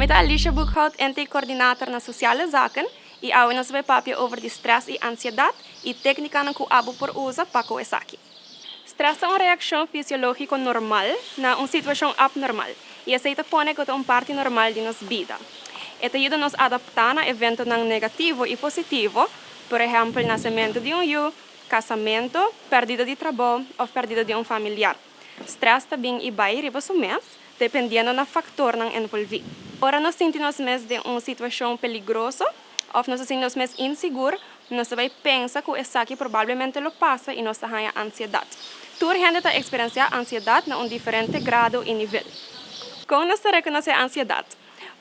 Ami ta Alicia Boekhout, intake coördinator na Sociale Zaken, y awe nos ta bay papia over di stress y ansiedad y tecnicanan cu abo por usa pa cu esaki. Stress ta un reaccion fisiologico normal na un situacion abnormal y esey ta pone cu ta un parti normal di nos bida. E ta yuda nos adapta na eventonan negativo y positivo, por ehempel nacemento di un yu, casamento, perdida di trabou of perdida di un familiar. Stress ta bin y bay riba su mes, dependiendo na factornan envolvi. Ora nos sinti nos mes den un situacion peligroso of nos ta sinti nos mes insigur, nos ta bay pensa cu esaki probablemente lo pasa y nos ta haya ansiedad. Tur hende ta experiencia ansiedad na un diferente grado y nivel. Con nos ta reconoce ansiedad?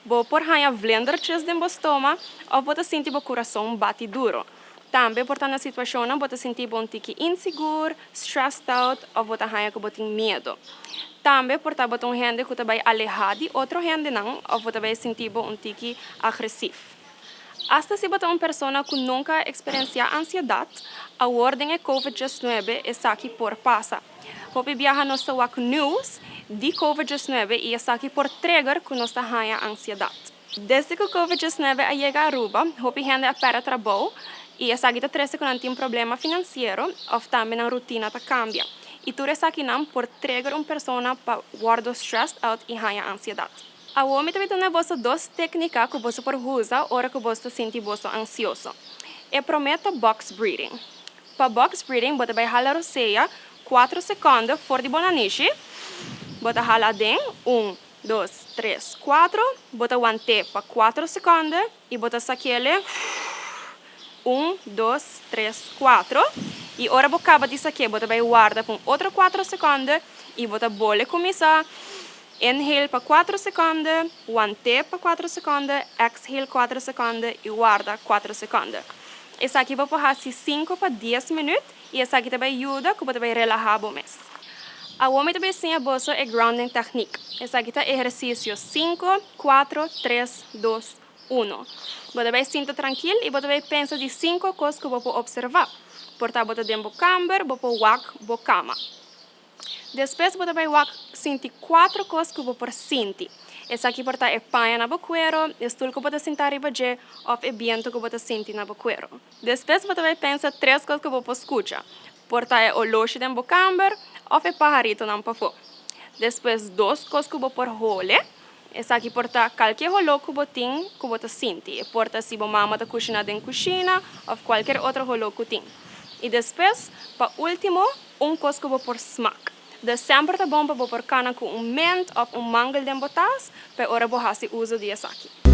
Bo por haya vlindertjes den bo stoma of bo ta sinti bo curason bati duro. Tambe por ta na situacionnan bo ta sinti bo un tiki insigur, stressed out of bo ta haya cu bo tin miedo. Tambe por ta bo ta un hende cu ta bay aleha di otro hendenan of bo ta bay sinti bo un tiki agresief. Hasta si bo ta un persona cu nunca a experiencia ansiedad, awor den e COVID-19 esaki por pasa. Hopi biaha nos ta wak news di COVID-19 y esaki por trigger cu nos ta haya ansiedad. Desde cu COVID-19 a yega Aruba, hopi hende a perde trabou y esaki ta trece cu nan tin problema financiero of tambe nan rutina ta cambia. Y tur esakinan por trigger un persona pa wordo stressed out y haya ansiedad. Awor mi ta bay duna boso dos tecnica cu boso por usa ora cu boso ta sinti boso ansioso. E prome ta box breathing. Pa box breathing, bo ta bay hala rosea 4 seconde for di bo nanishi. Bo ta hala aden, 1, 2, 3, 4. Bo ta want'e pa 4 seconde y bo ta sak'e 1, 2, 3, 4. Y ora bo caba di sak'e, bo ta bay warda pa otro 4 seconde y bo ta bolbe cuminsa inhale pa 4 seconde, want'e pa 4 seconde, exhale 4 seconde y warda 4 seconde. Esaki bo por haci 5 pa 10 minuut y esaki ta bay yuda cu bo ta bay relaha bo mes. Awor mi ta bay siña boso e grounding technique. Esaki ta ehercicio 5, 4, 3, 2, 1. Bo ta bay sinta trankil y bo ta bay pensa di 5 cos cu bo por observa. Por ta bo ta den bo kamber, bo por wak bo cama. Despues bo ta bay wak sinti 4 cos cu bo por sinti. Esaki por ta e paña na bo cuero, e stoel cu bo ta sinta riba dje, of e biento cu bo ta sinti na bo cuero. Despues bo ta bay pensa 3 cos cu bo por scucha. Por ta e oloshi den bo kamber, of e paharitonan pafo. Despues 2 cos cu bo por hole. Esaki por ta cualkier holo cu bo tin cu bo ta sinti. Por ta si bo mama ta cushina den cushina, of cualkier otro holo cu tin. Y despues, pa ultimo, un cos cu bo por smaak. Dus semper ta bon pa bo por cana cu un mint of un mangel den bo tas, pa ora bo hasi uso di esaki.